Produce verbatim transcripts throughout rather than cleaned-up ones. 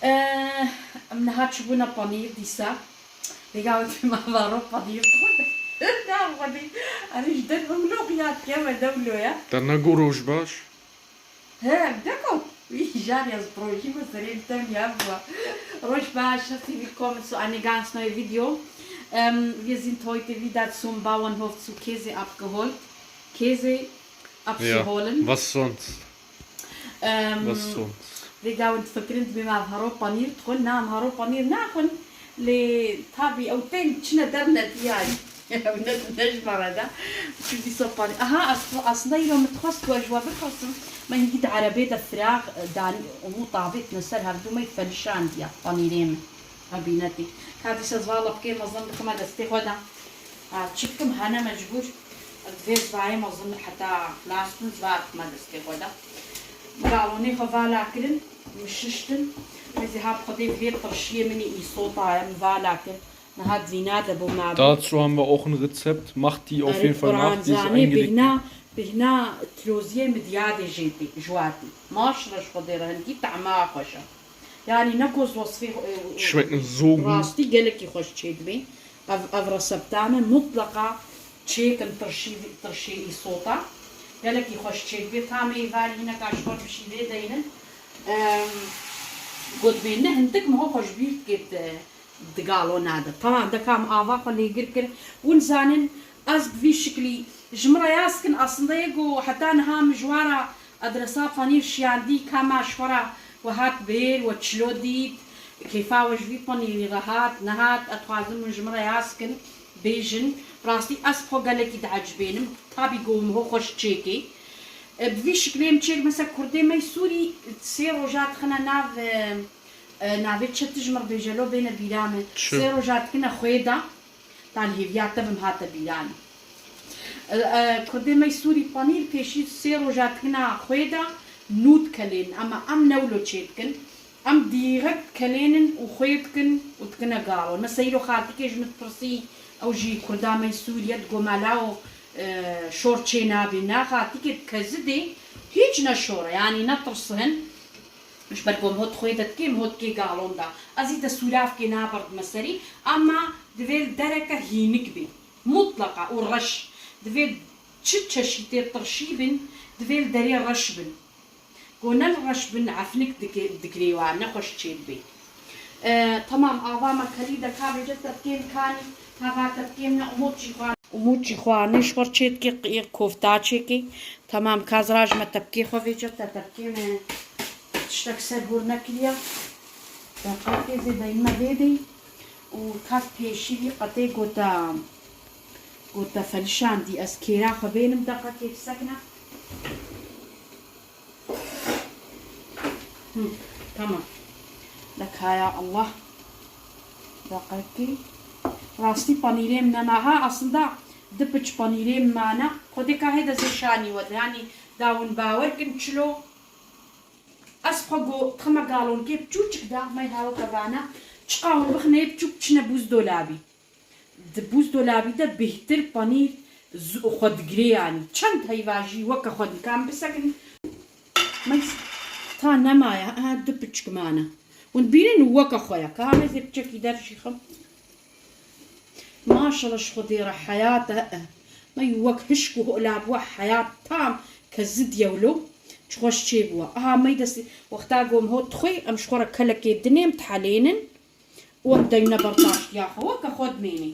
Em niha çûbûne panîr dîsa. Vêga wê pê me varo panîr xwend. Na xwedî. Erê ji der hewlo xiya dike me dewlo ya. Te ne got roj baş? He, dekot. Wî jar ya ji projî me serê li tem ya bû. Roj baş, herzlich willkommen zu einer ganz neuen Video. Ähm, wir sind heute wieder zum Bauernhof zu Käse abgeholt. Käse Ja, abzuholen. Was sonst? Ähm, Was sonst? Vêga win difikirin dibê me haro panîr dixwin. Na, em haro panîr naxwin. Lê tabî ew tên çine dernediyayî. Ew ne, ne ji me re de. Çi dîsa panî-, aha, as-, aslında îro min dixwest ku ez ji we bipirsim. Me hingî di erebê de firax, e, danî û tavêtine ser hevdû me felişandiye panîrê min. Ebînetî. Ka dîsa ez vala bikê mezin bikime destê xwe de. Ha, çi bikim hene mecbûr. Ez vê zivayê mezin heta xilas bin ziva bikime destê xwe de. Galonê xwe vala kirin, min şiştin. Ez ê ha bi Xwedê vê tirşiyê min î îsota ye, min vala kir. Niha dîna de bû me. Dazu haben wir auch ein Rezept. Macht die auf Erê jeden Fall Quran nach, die ist zanê eingelegt. Bêhna, bêhna tiroziyê min diyadê jê tê, ji wa tê. Maşallah ji Xwedê re hingî tehma xweş e. Yani ne ku ez wesfê, e, Schmecken so gut. Rastî gelekî xweş çêdibê. Ev, ev resepta me mutleqa çêkin tirşî, tirşê îsota. Gelekî xweş çêdibê. Tamê êvarî hineka ji xwe bişî lê deynin. Em, got bê ne hindik min xwe xweş bîr dikê di, di galona de. Tamam, deka min ava xwe lêgir kir. Hûn zanin, ez bi vî şiklî ji min re yaz kin, aslında yê ku heta niha min ji we re adresa panîr şiyandî, ka me ji xwe re we hat bêr, we çilo dît, kêfa we ji vî panîrî re hat, nehat, ez dixwazim hûn ji min re yaz kin, bêjin. Rastî ez xwe gelekî diecibênim, tabî ku min xwe xweş çêkê. E, bi vî şiklê em çêk, mesela kurdê me Sûrî sê roja dixine nav, e, E, navê çi, tu ji min re bêje lo bêne bîra min. Çi? Sê roja dikine xwê de, ta li hêviya te bim hate bîra min. E, e, kurdê me Sûrî panîr pêşî sê roja dikine xwê de nû dikelên. Ama em ne wilo çê dikin. Em dîrekt dikelênin û xwê dikin û dikine galo. Mesela îro xaltikê ji min dipirsî, ew jî kurda me Sûriye, digo me lawo, e, şor çê nabê. Na xaltikê dikezidê hîç ne şor e. Yanî ne tirsin. Ji ber ku em hot xwê de dikê, em hot dikê galon de. Ez î te sûravkê naberdime serî, ama divê li dereke hînik bê. Mutleqa û reş. Divê çi çeşîtê tirşî bin, divê li derê reş bin. Ku ne li reş bin, efnik dike-, digirê wa, ne xweş çêdibê. E, temam, ava me kelî de ka vêce tepkêm kanî, ka va tepkêm ne umut jî xwe. Umut jî xwe ne ji xwe çê dikê, qi-, kofta çêkê. Temam, ka zira ji me tepkê xwe vêce te tepkê me tiştek ser hûr nekiriye. Deqekê zê deyme vê dey. Û ka pêşî vî qetê gota, gota felişandî ez kêra xwe bênim deqekê bisekine. Hı, tamam. Dekaya Allah. Deqekê. Rastî panîrê min nema. Ha, aslında di piç panîrê min mane. Xwedê ka hê de zê şanî we. Yanî da hûn bawer kin çilo. Ez xwe go dixime galonkê piçûçik de, me hawke vane. Çiqa hûn bixin hê piçûk çine bûzdolabî. Di bûzdolabî de bêhtir panîr zu-, xwe digirê yanî. Çend heyva jî weke xwe dikan bisekin. Me ta nemaye, ha, du piçik mane. Hûn bîrin weke xwe ye. Ka me zê piçekî der jî xim. Maşallah ji Xwedê re heyat e. Me wek hişk û hola bû heyat tam kezid yewlo. Çi xweş çêbû. Aha me destî wexta gom hot xwê em ji xwe re kelekê dinêm dihelênin. Û em deyne berdaştiya xwe, weke xwe dimênê.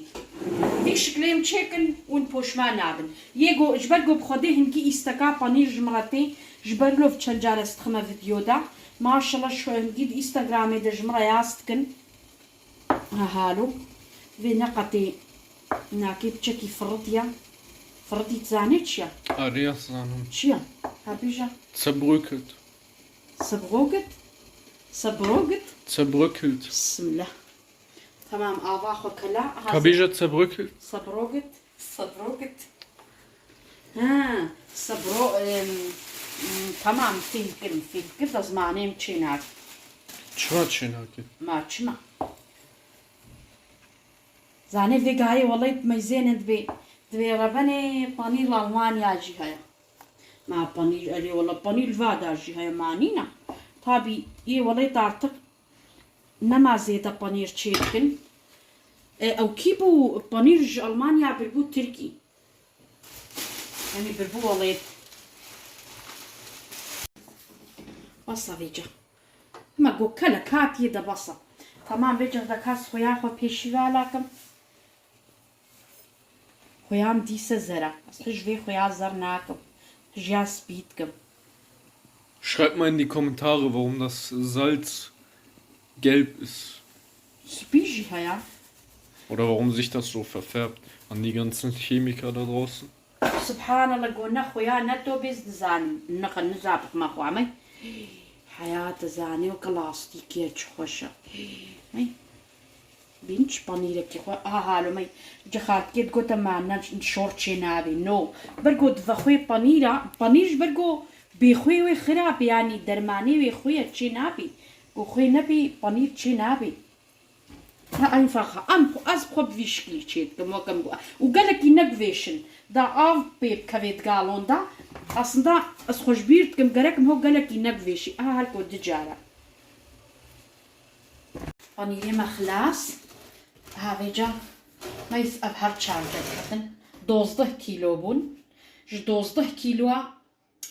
Vî şiklê em çêkin û em poşman nabin. Yê go, ji ber go bi Xwedê hingî îsteka panîr ji min re tê, ji ber lov çend car ez dixime vîdeo de. Maşallah ji hingî di Instagramê de ji min re yaz dikin. Ha, halo. Vê neqetê nakê piçekî firitiya. Firitî dizanê çi ya? Arê ez zanim. Çi ya? Ha, bêje. Zerbröckelt. Zebrogit? Zebrogit? Zerbröckelt. Bismillah. Tamam, ava xwe kela. Aha, Ka bêje zerbröckelt? Zebrogit. Zebrogit. Ha, zebro-, em, em, tamam, fîl kirim, fîl kir, da zimanê min çê nake. Çima çê nake? Ma çima? Zanê vê gayê welay meyzênin dibê, dibê rebenê panîr li Almanya jî heye. Ma panîr, erê wela panîr li va da jî heye, ma nîna. Tabî yê welay tartiq Nema zêde panîr çêdikin. E, ew kî bû? Panîr ji Almanya birbû Tirkî. Yanî birbû welêt. Basa vêca. Hema go kelek hatiye de basa. Tamam, vêca de kas xuya xwe pêşî ve lakim. Xuyam dîse zera. Ez ji vê xuya zer nakim. Ji ya spî dikim. Schreibt mal in die Kommentare, warum das Salz gelb ist. Spî jî heye. Oder warum sich das so verfärbt an die ganzen Chemiker da draußen. Subhanallah, go ne xuya ne to bêz dizanim. Nixa niza bixme xwe me. Heya dizanî û ki lastîkê çi xweş e. Hey. Bîn çi panîrekî xwe. Aha, halo me. Ci xaltikê digote me ne şor çê nabî. No. Ber go divexwê panîra. Panîr ji ber go bêxwê wê xirab e, yanî dermanê wê xwe ye, çê nabî. Go xwê nebî, panîr çê nabî. Ha, einfach, em xwe, ez xwe bi vî şiklî çê dikim, wek em got. Û gelekî ne guvêşin. Da av pê bikevê di galon de. Aslında ez xwe ji bîr dikim, gerek em ho gelekî ne guvêşî. Aha, her ku du cara. Panîrê me xilas. Ha, vêca. Meys ev her çar derketin. Dozdeh kîlo bûn. Ji dozdeh kîloa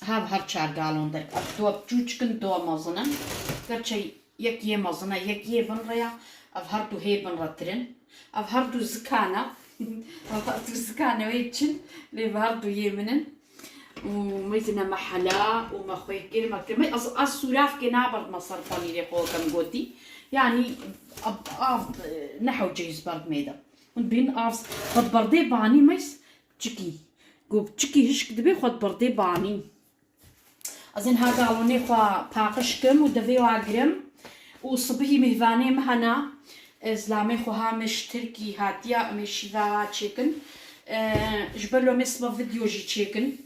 Hev her çar galon derket. Ev duwa biçûçik in, duwa mezin in. Gerçe yek yê mezin e, yek yê bin re ya. Ev her du hê bin re tir in. Ev her du zikan e. Ev her du zikan e wê çin. Lê ev her du yê min in. Û meyzine me hela û me xwê kir, me kir. Me ez, ez sûravkê naberdime ser panîrê xwe, wek em gotî. Yanî av, av, e, ne hewce ji ber mêde. Hûn bîn av xwe di berdê banî meys. Çikî. Ku çikî hişk dibe xwe di berdê banî. Ez ên ha galonê xwe paqij kim û devê wa girim û sibihî mêvanê min hena, e, zilamê xwe ha min ji Tirkî hatiya, em ê şîva çêkin. E, ji ber lo em ê sibe video jî çêkin.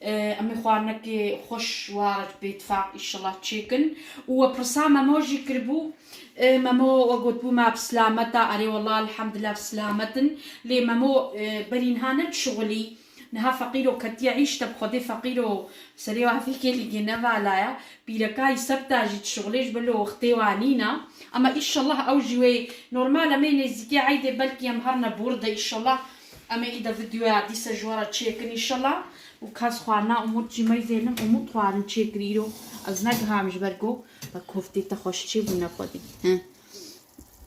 E, em ê xwarinekê xweş ware bêtifaq îşillah çêkin. Û we pirsa Memo jî kiribû. E, Memo we gotibû me bi silamet e, erê wela elhamdulillah bi silamet in. Lê Memo, e, berî niha ne dişuxulî. Niha feqîro ketiye îşte, bi Xwedê feqîro serê wa vî kêlîgê nevalaya. Pîreka wî sebta jî dişuxulê ji ber lo wextê wa nîna. Ama îşallah ew jî wê normal em ê nêzîkê eydê belkî em herine bor de îşallah. Em ê îde videoya dîse ji we re çêkin îşallah. Û kes xwarina Umut jî meyzênin, Umut xwarin çêkir îro. Ez negiham ji ber ku be koftê te xweş çêbûne xwedî. He.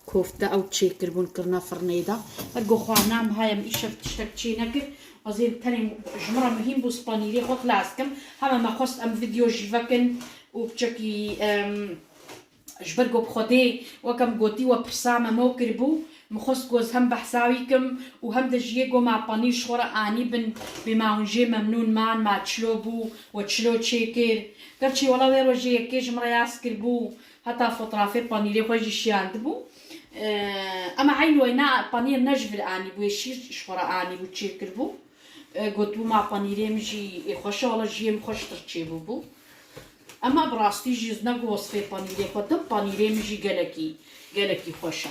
Kofte ew çêkirbûn kirine firnê de. Her go xwarina em heye, em îşev tiştek çê nekir. Ez ê tenê ji min re muhîm bû, spanîrê xwe xilas kim. Heme me xwest em video jî vekin û piçekî, em, ji ber ku bi Xwedê wek em gotî we pirsa Memo kiribû. Min xwest ku ez hem behsa wî kim û hem de ji yê ku ma panîr ji xwe re anî bin, bê ma hûn jê memnûn man, ma çilo bû, we çilo çêkir. Gerçî wela wê rojê yekê ji min re yaz kiribû. Heta fotrafê panîrê xwe jî şiyandibû. Ee, Ema eyn weyna panîr ne ji vir anîbû, yê şîr ji xwe re anîbû, çêkiribû. Ee, gotibû ma panîrê min jî ê xweş e, wela ji yê min xweştir çêbûbû. Ema bi rastî jî ez ne ku wesfê panîrê xwe dim, panîrê min jî gelekî, gelekî xweş e.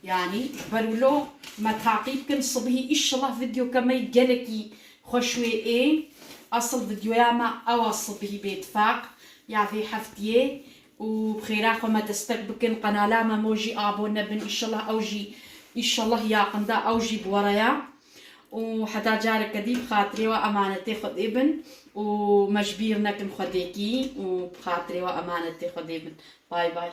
Yanî ji ber wilo me taqîb kin, sibihî îşillah videoke me gelekî xweş wê ê. Asil videoya me ew a sibihî bêtifaq ya vê heftiyê. Û bi xêra xwe me destek bikin, qenala Memo jî abone bin, îşallah ew jî, îşallah yaqinda ew jî bi we re ya. Û heta careke dî bi xatirê we emanetê Xwedê bin û me ji bîr nekin Xwedêkî û bi xatirê we emanetê Xwedê bin. Bay bay.